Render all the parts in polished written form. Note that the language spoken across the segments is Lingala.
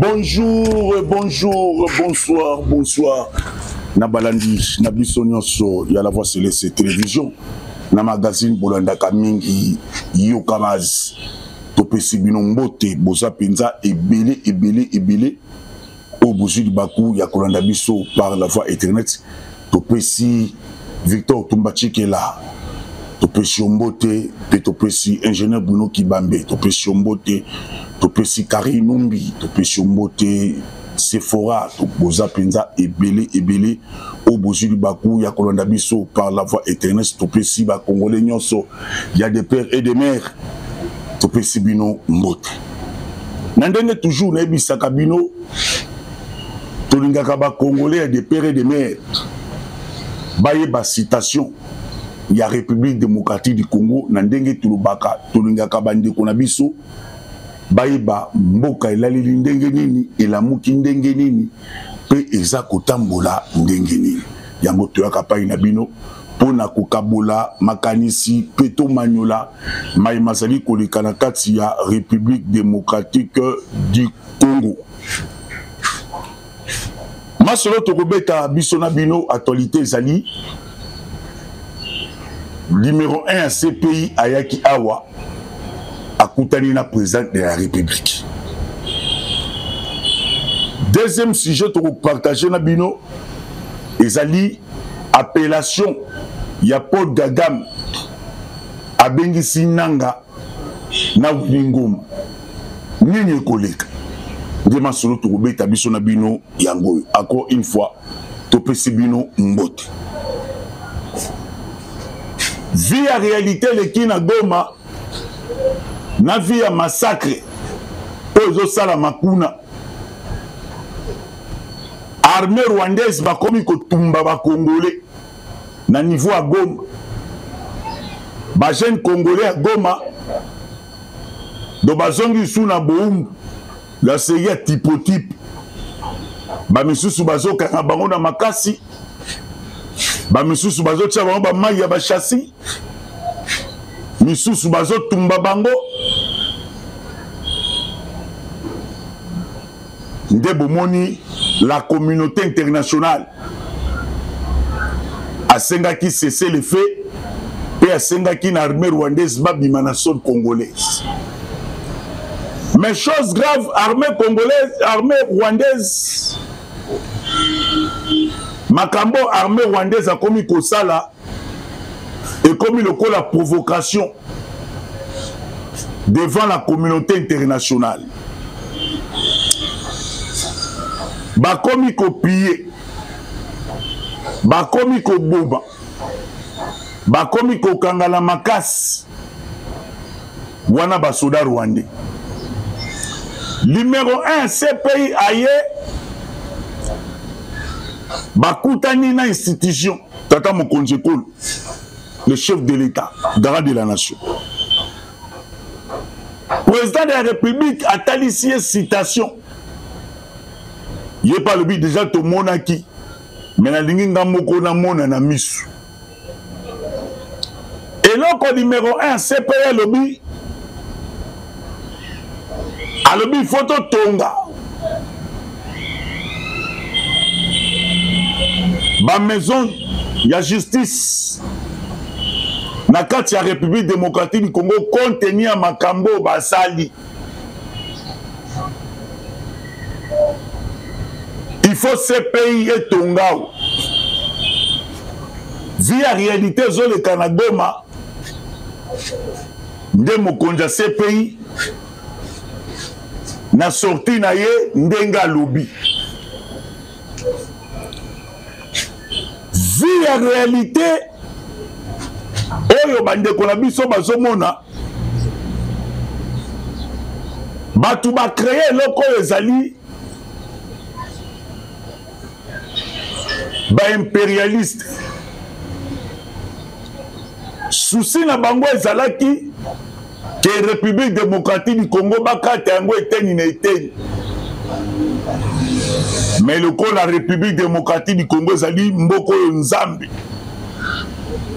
Bonjour, bonjour, bonsoir, bonsoir. Na balandi na biso nyonso ya la voix céleste télévision na magazine bolandaka mingi yoka base topesi bino mbote boza mpenza ebele ebele ebele oyo bozwi libaku ya kolanda biso par la voie internet topesi victor tumba chikela topesi yo mbote mpe topesi ingénieur bruno kibambe topesi yo mbote topesi kari numbi topesi yo mbote sephora boza mpenza ebele ebele oyo bozwi libaku ya kolanda biso par la voie internet topesi bacongolais nyonso ya de père et de mère topesi bino mbote na ndenge toujours nayebisaka bino tolingaka bacongolais ya de père et de mère bayeba citation ya république démocratique du congo na ndenge tolobaka tolingaka bandeko na biso bayeba mboka elaleli ndenge nini elamuki ndenge nini mpe eza kotambola ndenge nini yango toyaka pai na bino mpo na kokabola makanisi mpe tomanyola mai mazali koleka na kati ya république démocratique du congo masolo tokobeta biso na bino actualité ezali numéro 1 ya cpi ayaki awa akutani na président de la république deuxième sujet tokopartage na bino ezali appellation ya paul gagame abengisi nanga na Willy Ngoma nini ekoleka nde masolo tokobeta biso na bino yango oyo encore une fois topesi bino mbote vie ya réalité eleki na Goma na vie ya massacre oyo ezosalama kuna armée rwandaise bakomi kotumba bacongolais na niveau ya Goma ba jeune congolais ya Goma do bazongi lisusu na bowumbu ya seri ya typotype bamisusu bazokanga bango na makasi bamisusu bazotia bango bamai ya bachassis misusu bazotumba bango nde bomoni la communauté internationale asengaki cessez le feu mpe asengaki na armée rwandaise babima na sol congolaise mais chose grave armée congolaise armée rwandaise makambo armée rwandaise akomi kosala ekomi lokola provocation devant la communauté internationale bakomi kopille bakomi koboma bakomi kokanga na makasi wana basoda rwandais numero 1 cpi aye bakutani na institution tata mokonzi ekolo le chef de l'état garant de la nation président de la république atalisi ye citation ye mpe alobi deja tomonaki me nalingi nga moko namona na misu eloko numero 1 cpi alobi alobi fo totonga bamaison ya justice na kati ya république démocratique du congo compte tenu ya makambo oyo basali il faut cpi etongao vie ya réalité ezoleka na goma nde mokonzi ya cpi na sorti na ye ndenge alobi vie ya réalité oyo bandeko na biso bazomona bato bakreye eloko oyo ezali baimperialiste susi na bango ezalaki ke république démocratique du congo bakata yango eteni na eteni mais lokola république démocratique du congo ezali mboka oyo nzambe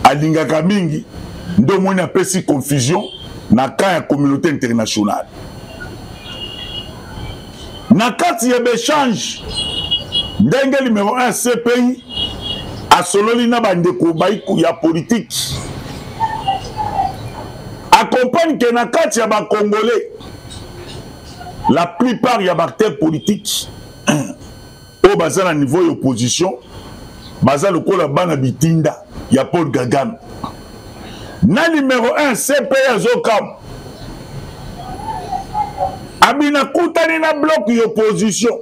alingaka mingi nde omoni apesi confusion na camp ya communauté internationale. Na kati ya baechange ndenge numero 1 CPI asololi na bandeko baiku ya politiki accompagne ke na kati ya bacongolais la plupart ya baacteur politiques oyo baza na niveau ya opposition baza lokola bana bitinda ya Paul Kagame na numero 1 CPI azokamwa abina kutani na bloc ya opposition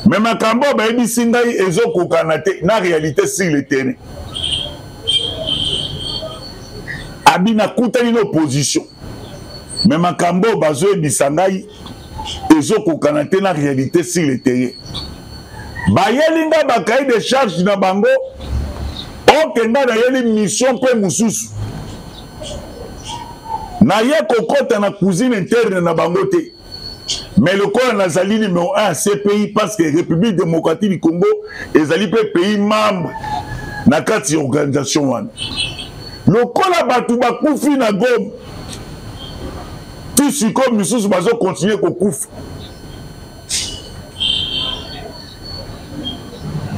me makambo oyo bayebisi ngai ezokokana te na réalité sur le terrain abina kutani na opposition me makambo oyo bazoyebisa ngai ezokokana te na réalité sur le terrain bayeli nga bacahier de charge na bango oke nga nayeli mission mpe mosusu naye kokɔta na cuisine interne na bango te mais lokola nazali numéro 1 ya cpi parce que république démocratique du congo ezali mpe pays membre na kati ya organisation wana lokola bato bakufi na goma ti sikoyo misusu bazokontinue kokufa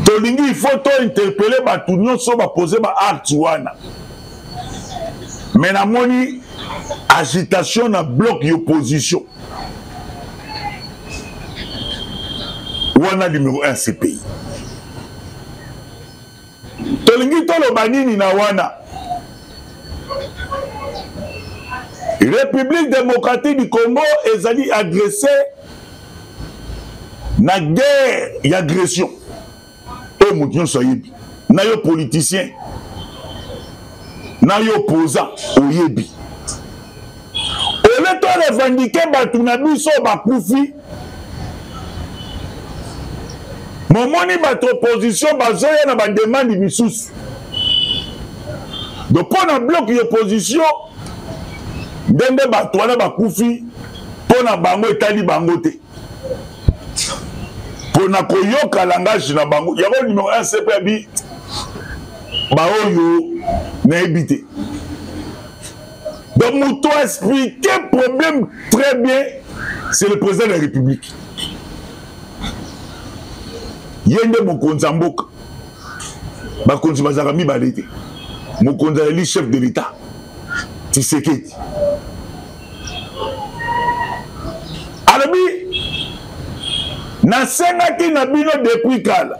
tolingi il faut to interpelle bato nyonso bapose ba acte wana me namoni agitation na bloc ya opposition wana numero 1 cpi tolingi toloba nini na wana république démocratique du congo ezali agressé na guerre ya agression oyo moto nyonso ayebi na yo politicien na yo opposant oyebi ole to revendike bato na biso bakufi momoni bato opposition bazoya na bademande misusu donc mpo na bloc ya opposition ndenge bato wana bakufi mpo na bango etali bango te mpo na koyoka langage na bango yango numero 1 cp abi baoyo nayebi te donc moto explique problème très bien c'est le président de la république ye nde mokonzi ya mboka bakonzi bazalaka mibale te mokonzi azali chef de l'état tisekedi alobi nasengaki na bino depuis kala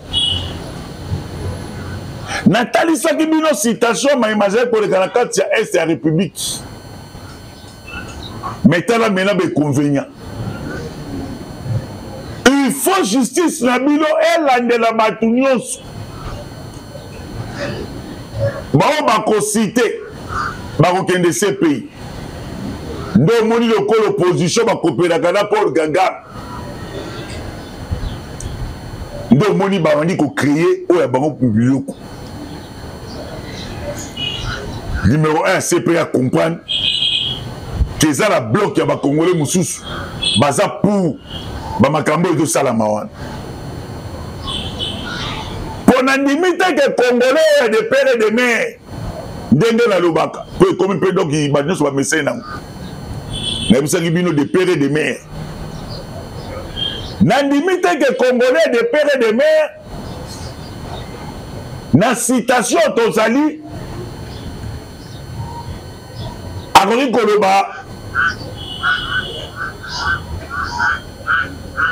natalisaki bino citation maye mazali koleka na kati ya est ya république mais tala mena bainconvénient il faut justice na bino elandela bato nyonso baoyo bakosite bakokende cpi nde omoni lokola opposition bakopelaka na paul kagame nde omoni babandi kocreye oyo ya bango biloko numéro 1 cpa comprendre ke eza na bloc ya bacongolais mosusu baza pour bamakambo oyo ezosalama wana mpo nandimi te ke congolais ya de pere de mare ndenge nalobaka mpo ekomi mpe donk bato nyonso bamesai nango nayebisaki bino de pere de mare nandimi te ke congolais de pere de mare na citation tozali akoki koloba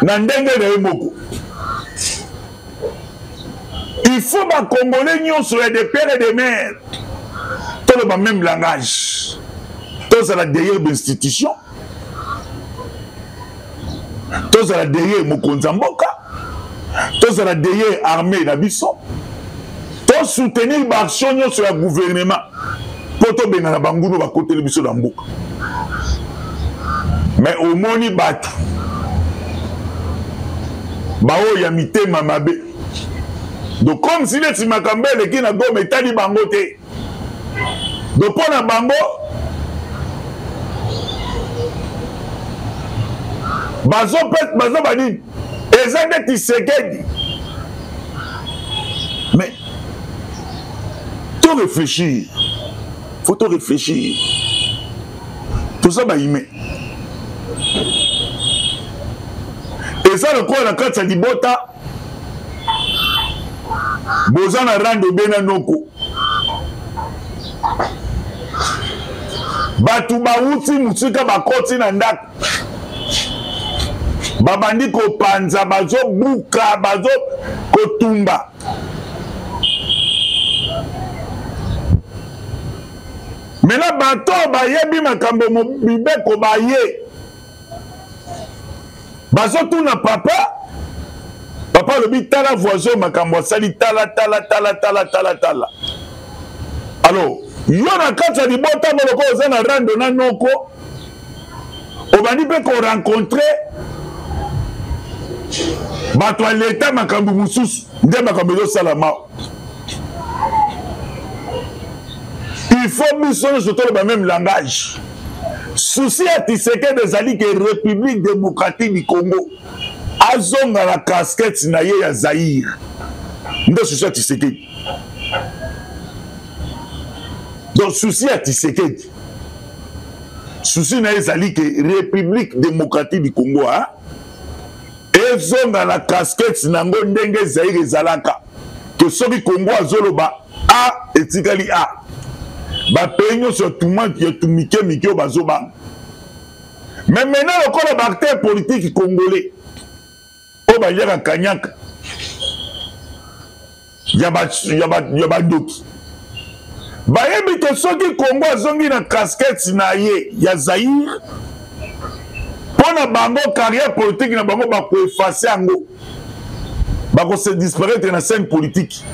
na ndenge na ye moko il faut bacongolais nyonso ya de père et de mère toloba même langage tozala derrière bainstitution tozala derrière mokonzi ya mboka tozala derrière armée na biso tosoutenir baaction nyonso ya gouvernement mpo tobengana banguna bakoteli biso na mboka me omoni bato baoyo ya mitema mabe donc comme si neti makambo eleki na goma etali bango te donc mpo na bango bazoba nini eza nde tisekedi mais to réfléchir faut to réfléchir toza bahumain. Eza lokola na kati ya libota boza na rando be na noko, bato bawuti mosika bakoti na ndako, babandi kopanza, bazobuka, bazo kotumba. Mena bato bayebi makambo mibeko baye bazotuna papa, papa alobi tala voisin makambo asali, tala tala tala tala tala tala. Alors yo na kati ya libota ngo lokola oza na rando na noko, obandi mpe korencontre bato ya leta, makambo mosusu nde makambo ezosalama. Il faut biso nyonso toloba même langage. Souci ya Tshisekedi ezali ke République démocratique du Congo azonga na casquette na ye ya Zaïre. Nde souci ya Tshisekedi. Donc souci ya Tshisekedi, souci na ye ezali ke République démocratique du Congo, hein, ezonga na casquette nango ndenge Zaïre ezalaka, ke soki Congo azoloba A etikali A. Ba pays nyonso ya tuma ya tumike mike oyo bazobanga. Mais maintenant lokola ba acteurs politiques congolais oyo baliaka kanyaka ya bandoki bayebi ke soki Congo azongi na casquette na ye ya Zaïre, mpo na bango carrière politique na bango bakoefface yango, bako se disparaître na scène politique,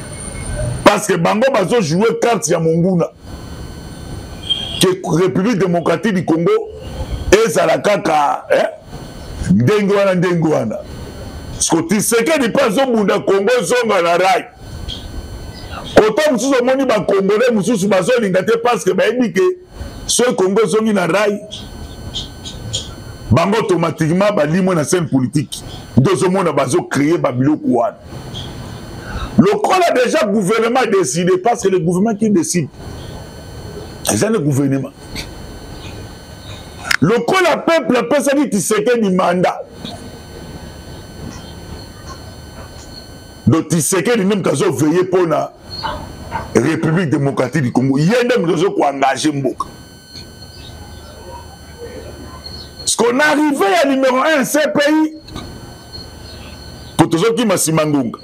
parce que bango bazo jouer carte ya monguna ke République démocratique du Congo ezala kaka, eh, ndenge wana ndenge wana. Siko Tshisekedi mpe azobunda Congo ezonga na rail. Kota mosusu omoni ba Congolais mosusu bazolinga te, parce que bayebi ke soki Congo ezongi na rail, bango automatiquement balimwe na scène politique. Nde ozomona bazocreye babiloko wana. Lokola déjà gouvernement a décidé, parce que le gouvernement qui décide eza le gouvernement. Lokola peuple apesaki Tshisekedi mandat, donc Tshisekedi nde moto azoveille mpona République démocratique du Congo, ye nde moto azokoengage mboka. Ce qu'on arrivé ya numéro 1 CPI, po tozokima nsima ngonga,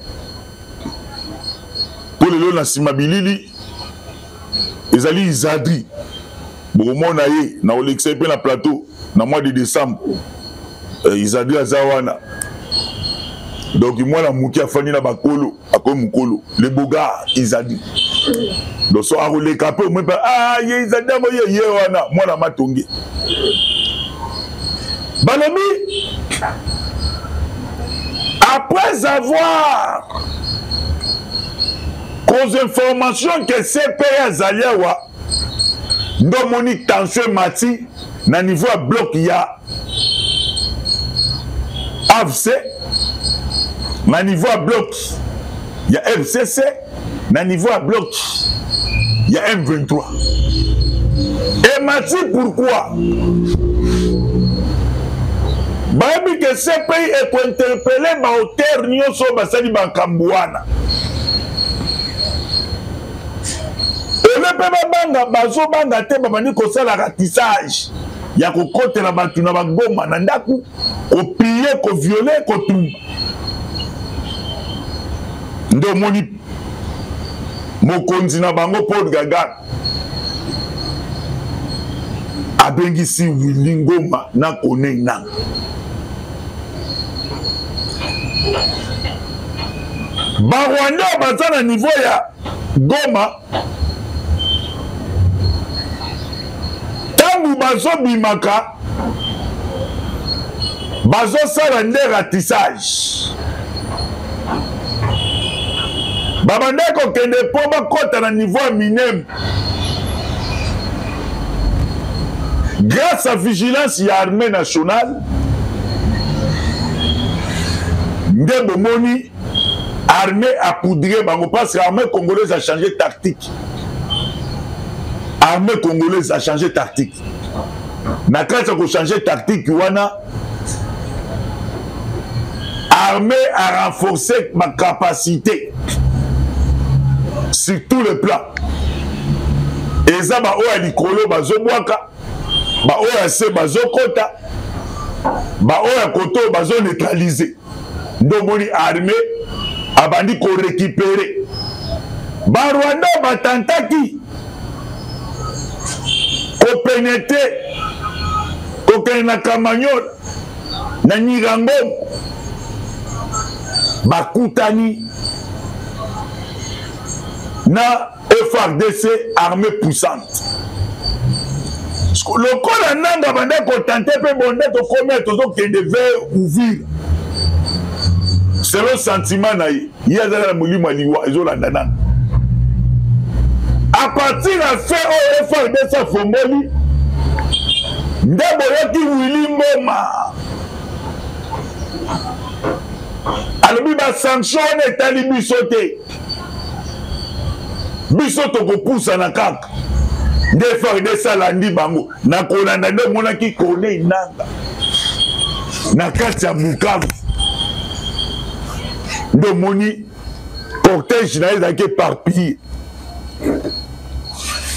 po lelo na nsima bilili ezali Izadri, bokomona ye na kolekisa ye mpe na plateau na mois de décembre. Izadri aza wana, donc mwana moke afandi na bakolo, akomi mokolo, le bogar Izadri. Donc so akoleka mpe omoi mpe, ah, ye Izadri yango ye ye wana mwana matonge. Balobi après avoir cause information que CPI azali awa, nde omoni tension emati na niveau ya bloc ya AFC, na niveau ya bloc ya FCC, na niveau ya bloc ya M23. Emati pourquoi? Bayebi ke CPI ekointerpele baauteur nyonso oyo basali makambo wana. Ole mpe babanga, bazobanga te, babandi kosala ratissage ya kokotela bato na bagoma na ndako, kopille, koviole, kotumba. Nde omoni mokonzi na bango Paul Kagame abengisi Willy Ngoma na Corneille Nangaa. Ba Rwandais baza na niveau ya Goma, ntango bazobimaka bazosala nde ratissage, babandaki kokende mpo bakɔta na niveau ya Minembwe. Grâce à vigilance ya armée nationale nde bomoni armée apoudre bango, parce que armée congolaise a changé tactique. Armée congolaise a changé tactique. Na kati ya kochange tactique wana, Armée a renforcé ma capacité sur tous les plans. Eza ba oyo ya likolo bazobwaka, ba oyo ya se bazokota, ba oyo ya koto oyo bazo neutraliser. Nde omoni armée abandi ko récupérer. Ba Rwandais batantaki ko pénétrer, kokende na Kamanyola, na Nyiragongo, bakutani na FARDC armée puissante. Lokola Nanga banda kotante mpe bonde tokomi tozokende vers Uvira selon sentiment na ye, ye azalaka na molimo ya liwa ezolanda Nanga. A partir ya fait oyo FARDC afongoli nde boyoki Willy Ngoma alobi ba sanction wana etali biso te, biso tokopusana kaka. Nde FARDC alandi bango na kolanda, nde omonaki Corneille Nangaa na kati ya Bukavu, nde omoni cortège na ye ezalaki éparpillé.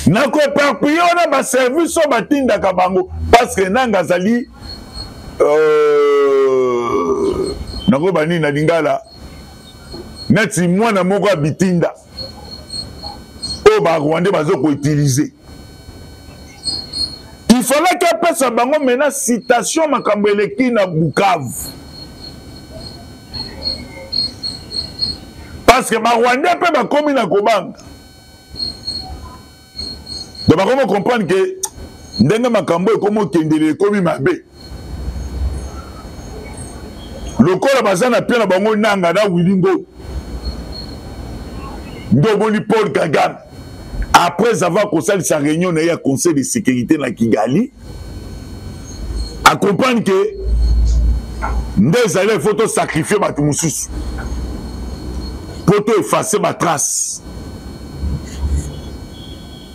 Na koéparpille wana baservice oyo batindaka bango, parce que Nangaa azali nakoyeba nini na lingala, neti mwana moko ya bitinda oyo ba Rwandais bazo koutiliser. Il fallait apesa bango maintenant citation makambo eleki na Bukavu, parce que ba Rwandais mpe bakomi na kobanga. Donc bakomi comprendre que ndenge makambo ekomi okendele ekomi mabe, lokola baza na pia na bango Nanga na Willy Ngoma. Nde omoni Paul Kagame après avoir kosalisa réunion na ye ya conseil de sécurité na Kigali, a comprendre que nde ezali il faut to sacrifier bato mosusu po to effacer ba trace.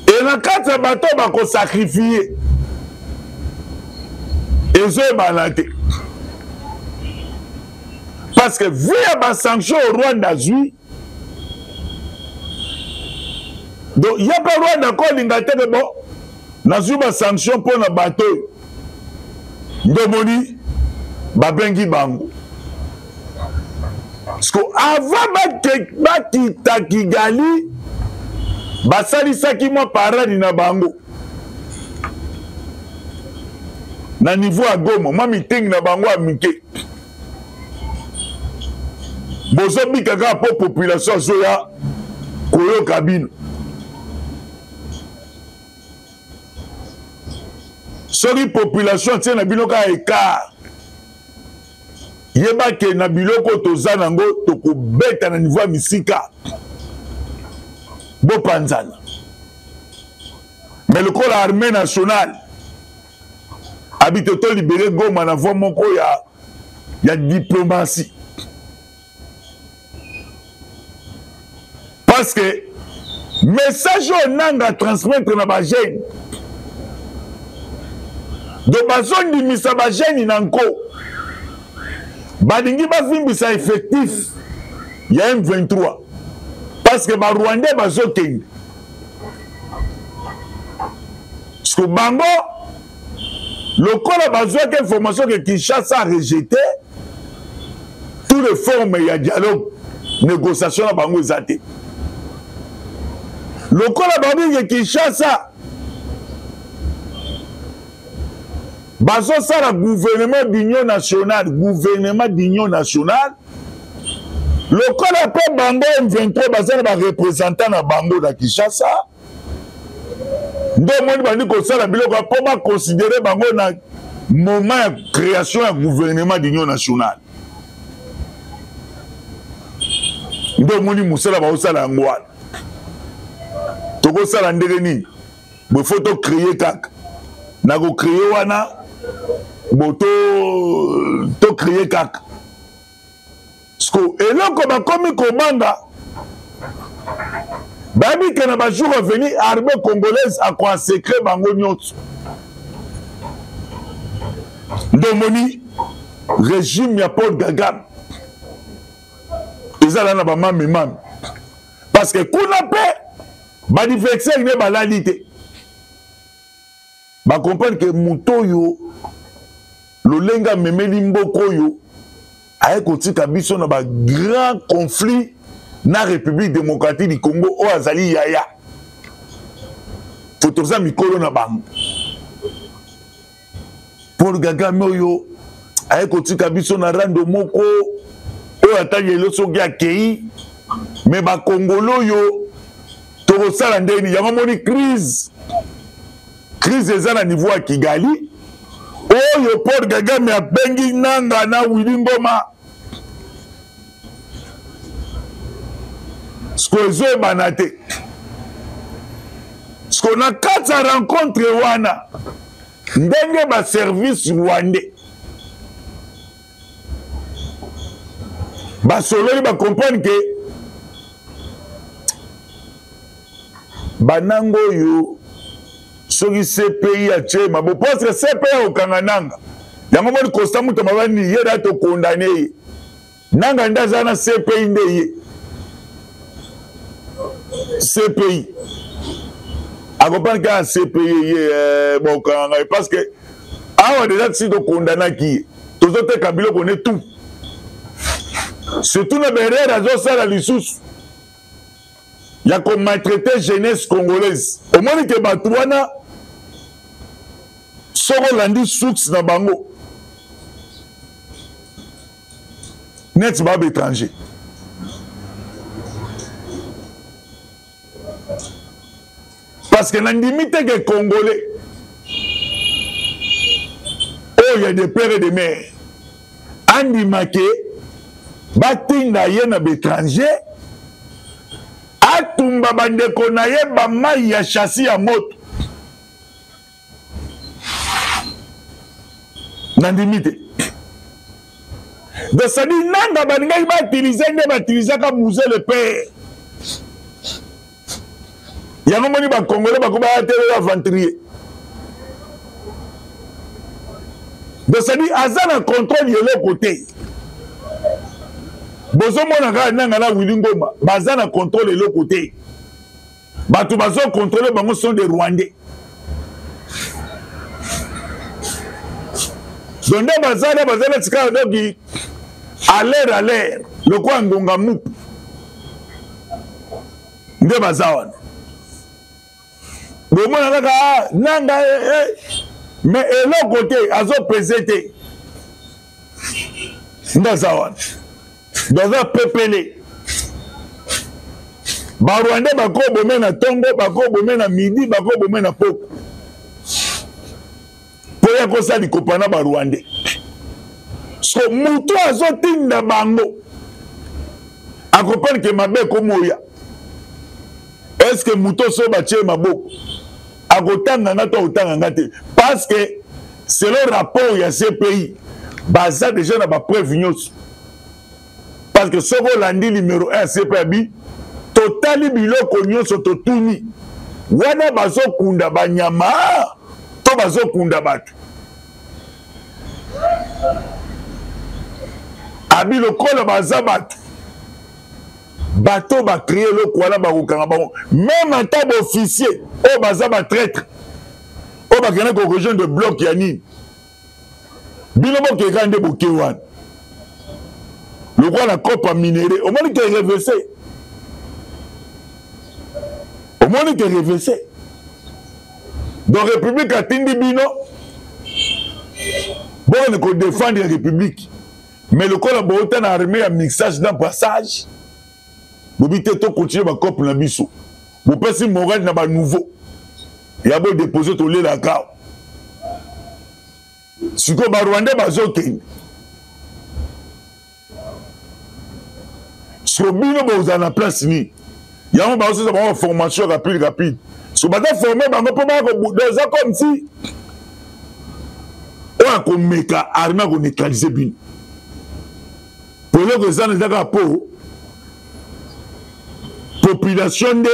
E na kati ya bato bakosakrifie ezoyebana te, parce que vu ya basanction oyo Rwanda azwi, donc ye mpe Rwanda kolinga te ke bon nazwi basanction mpo na bato oyo, nde omoni babengi bango. Parce que avant bakita Kigali, basalisaki mwa parade na bango na niveau ya Goma, mwa meeting na bango ya mike. Bozobika kaka mpo population azoya koyoka bino. Soki population atie na bino kaka écart, yeba ke na biloko toza nango tokobeta na niveau ya misika, bopanzana. Mais lokola armée nationale abi te tolibere Goma na voie moko ya diplomatie, parce que message oyo Nanga transmettre na ba jeunes, donc bazondimisa ba jeunes na nko, balingi bavimbisa effectif ya M23 parce que ba Rwandais bazokende. Parce que bango lokola bazwaki information que Kinshasa a rejeté toutes les formes ya dialogue, négociation na bango eza te. Lokola babi ke Kinshasa bazosala gouvernement d'union nationale, gouvernement d'union nationale, lokola mpe bango M23 baza na ba représentant na bango na Kinshasa, nde omoni bandi kosala biloko mpo baconsidere bango na moment ya création ya gouvernement d'union nationale. Nde omoni mosala baosala yango wana. Tokosala ndenge nini? Bo faut to créer kaka. Na ko créer wana, bo to créer kaka. Parce que eloko bakomi kobanga, bayebi ke na ba jour à venir armée congolaise akoa secret bango nyonso. Nde omoni régime ya Paul Kagame. Eza na ba mame mame. Parce que kuna pe ba adversaire ne balali te. Ba comprendre que moto oyo lolenge amemeli mboka oyo aye kotika biso na ba grand conflit na République démocratique du Congo oyo azali yaya. Faut toza mikolo na bango. Paul Kagame oyo aye kotika biso na rando moko oyo ata lelo soki akei me bakongolo oyo tokosala ndeni yango moni crise crise eza na niveau ya Kigali oyo Paul Kagame abengi Nanga na Willy Ngoma siko ezoyebana te siko na kati ya rencontre wana ndenge baservice rwandais basololi bacomprendre ke bananga oyo soki cpi atie mabo parce que cpi akokanga nanga yango moni constant moto mabani ye da tokondane ye nanga nde aza na cpi nde ye cpi akopani kaka cpi ye eh, bokanga ngai parce que awa deja tisi tokondanaki ye tozoteka biloko ne tout surtout na berere azosala lisusu ya komaltraite jeunesse congolaise omoni ke bato wana soki olandi source na bango neti ba étranger parce que nandimi te ke congolais oyo ya de père et de mère andima ke batinda ye na baétranger atumba bandeko na ye bamai ya chassi ya moto nandimi te donc cestadi nanga balingaki bautilize nde bautilisaka muse le père yango moni bacongolais bako baya te oyo aventurier donc cestadi aza na contrôle eloko te bozomona kaka nanga na wili ngoma baza na contrôle eloko te bato bazo contrôle bango sont des rwandais donc nde baza na baza neti kaka doki à l'air à l'air lokola ngonga mupu nde baza wana bomona kaka ah, nanga eh, eh. mais eloko te azopese te nde aza wana baza pepele barwandais bakobome na ntongo bakobome na midi bakobome na poko mpo ya kosala likopa na barwandais so moto azotinda bango akopani ke mabe ekomoya estce moto so batie maboko akotanga nga to akotanga nga te parce que selon rapport ya cpi baza deja na bapreuve nyonso parce que soki olandi numero 1 cpi abi totali biloko nyonso totuni wana bazokunda banyama to bazokunda bato abi lokola baza bato bato ba cree eloko wana bakokanga bango meme ata baofficier oyo baza batraitre oyo bakenda korejoindre bloc ya nini bino bokeka nde boke wana lokola na copa minere omoni ke revese omoni ke revese donc république atindi bino bokende kodefendre république mais lokola bouta na armée ya mixage na brassage bobi te tokontinue bacope na biso bopesi morale na banouveau ya bodepose tolelaka sikoyo barwandais bazokende siko bino bozala na place nini yango bazosa bango formation rapide rapide siko baza forme bango mpo baya eza comme si oyo akomeka arme akoneutralize bino po eloko eza na eza kaka po population nde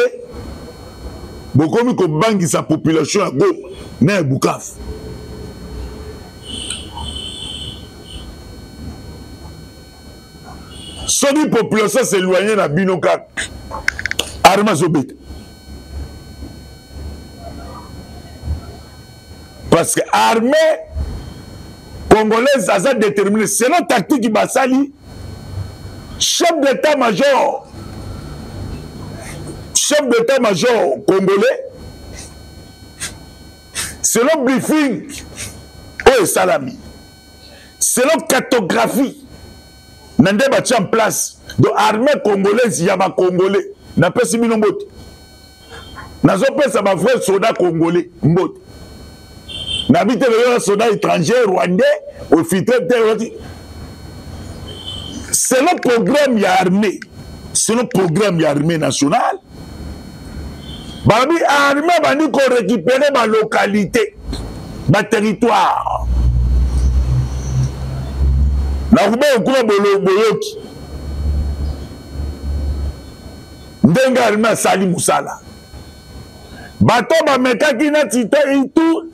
bokomi kobangisa population ya goma na ya bukavu Soki population s'éloigne na bino kaka, arme azobeta. Parce que armée congolaise aza déterminée selon tactique basali. Chef d'état-major, chef d'état-major congolais, selon briefing oyo esalami, selon cartographie na nde batia en place, donc armée congolaise ya bacongolais, napesi bino mbote, nazopesa ba vrai soldat congolais mbote. Nabi te yo soldat étranger rwandais ofiltre te. Selon programme ya armée, selon programme ya armée nationale, balobi armée bandi korécupérer balocalité, baterritoire nakobe okuna boyoki ndenge armée asali mosala. Bato bamekaki na tita itu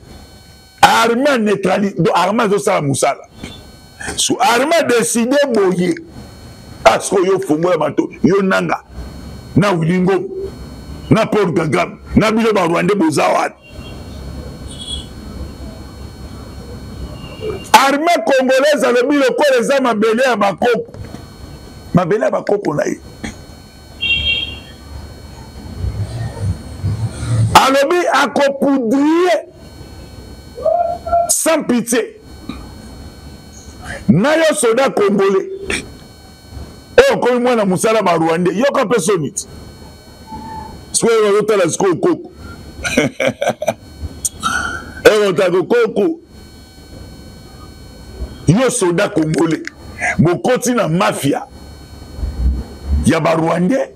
armée neutralise, donc armée azosala mosala. So armée décide boye, asko yo fongola bato yo nanga na Willy Ngoma na Paul Kagame na bino ba Rwandais boza wana. Armée congolaise alobi lokola eza mabele ya bakoko, mabele ya bakoko na ye. Alobi akopoudrie sans pitié na yo soda congolais oyo okomi mwana mosala ba Rwandais, yoka mpe soni ti sikoyo bazotala sikoyo koko ekotaka koko yo soda congolais bokoti na mafia ya ba Rwandais,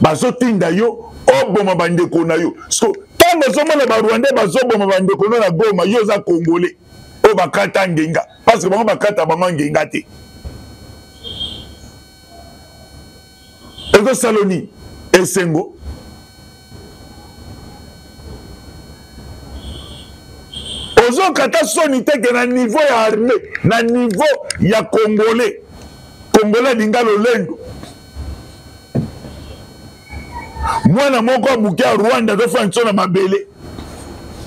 bazotinda yo oboma bandeko na yo. So ntango ozomona ba Rwandais bazoboma bandeko na Goma, yo oza congolais oyo bakata ngenga, parce que bango bakata bango ngenga te. Ezosala nini? Esengo. Ozokata soni te ke na niveau ya armée, na niveau ya congolais, congolais alinga lolendo. Mwana moko abuki ya Rwanda azofanda nso na mabele,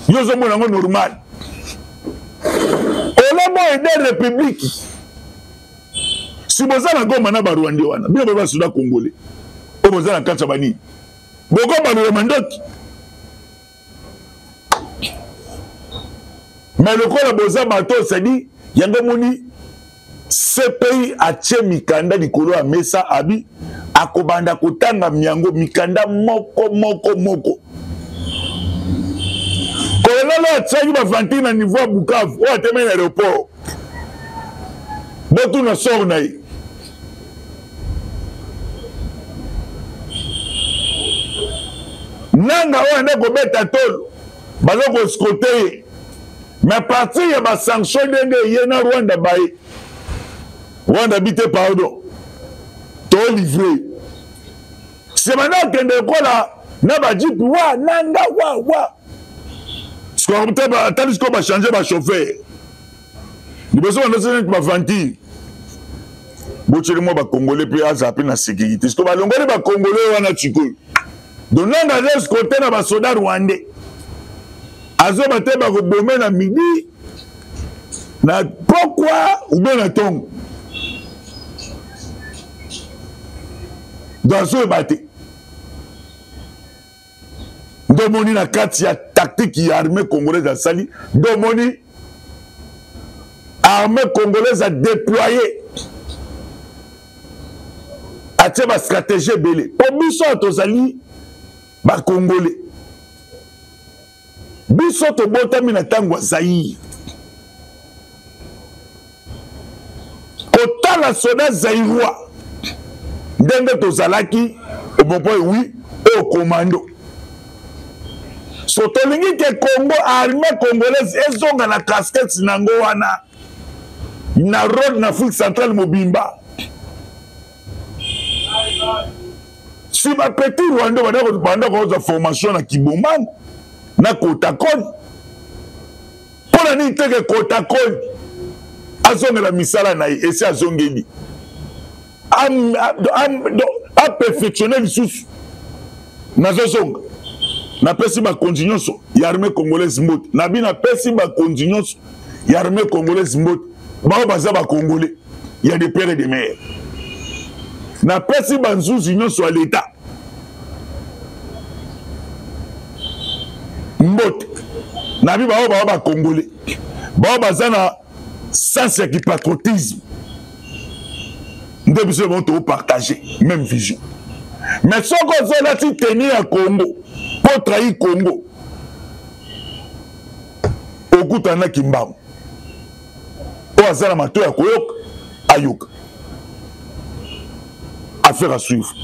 yo ozomona yango normal. Olamo aide république si boza na Goma na ba Rwandais wana, bino ba soda congolais oyo boza na kati ya banini, bokobalula mandoki. Mais lokola boza bato, c'est-à-dire yango moni CPI atie mikanda likolo ya mesa, abi akobanda kotanga miango mikanda moko moko moko. Colonel oyo atiaki bavanti na niveau ya Bukavu, oyo atemeli na aéroport, botuna sort na ye. Nanga oyo ande kobeta tolo, baza koescrote ye, mais partir ya basanction ndenge ye na Rwanda baye, Rwanda bi te pardon, tolivre sema na akende ekola na bajipi wa nanga wa wa atali sikoyo bachange bachauffeur liboso bandosaki neti baventure botyeli mwa bacongolais mpe azala mpe na sécurité. Sikoyo balongoli bacongolais wana sikoyo, donc nanga aza escorte na basoda rwandais, azoba te bakobome na midi na pokwa ube na ntongo, donc azoyeba te. Nde omoni na kati ya tactique ya armée congolaise asali, nde omoni armée congolaise a déployé, atie ba stratégie ebele mpo biso oyo tozali bacongolais, biso tobotami na ntango ya Zaïre. Kotala soda zaïrois ndenge tozalaki obompo oui oyo commando, so tolingi ke Congo, armée congolaise ezonga na casquette nango wana na rôle na Afrique centrale mobimba. Si ba petit Rwanda banda kozwa formation na Kibombango na Kotakoli, mpo na nini teke Kotakoli azongela misala na ye? Esi azongeli. Aperfectionne lisusu. Nazozonga, napesi bakonzi nyonso ya armée congolaise mbote. Nabi, napesi bakonzi nyonso ya armée congolaise mbote, bao baza bacongolais ya de père et de mère. Napesi banzuzi nyonso ya leta mbote. Nabi, bao bao bacongolais, bao baza na sens ya kipatriotisme nde biso bango topartage même vision. Mais soki ozolati teni ya Congo mpo trahi Congo, okutana na Kimbangu. Oyo aza na mato ya koyoka, ayoka. Affaire à suivre.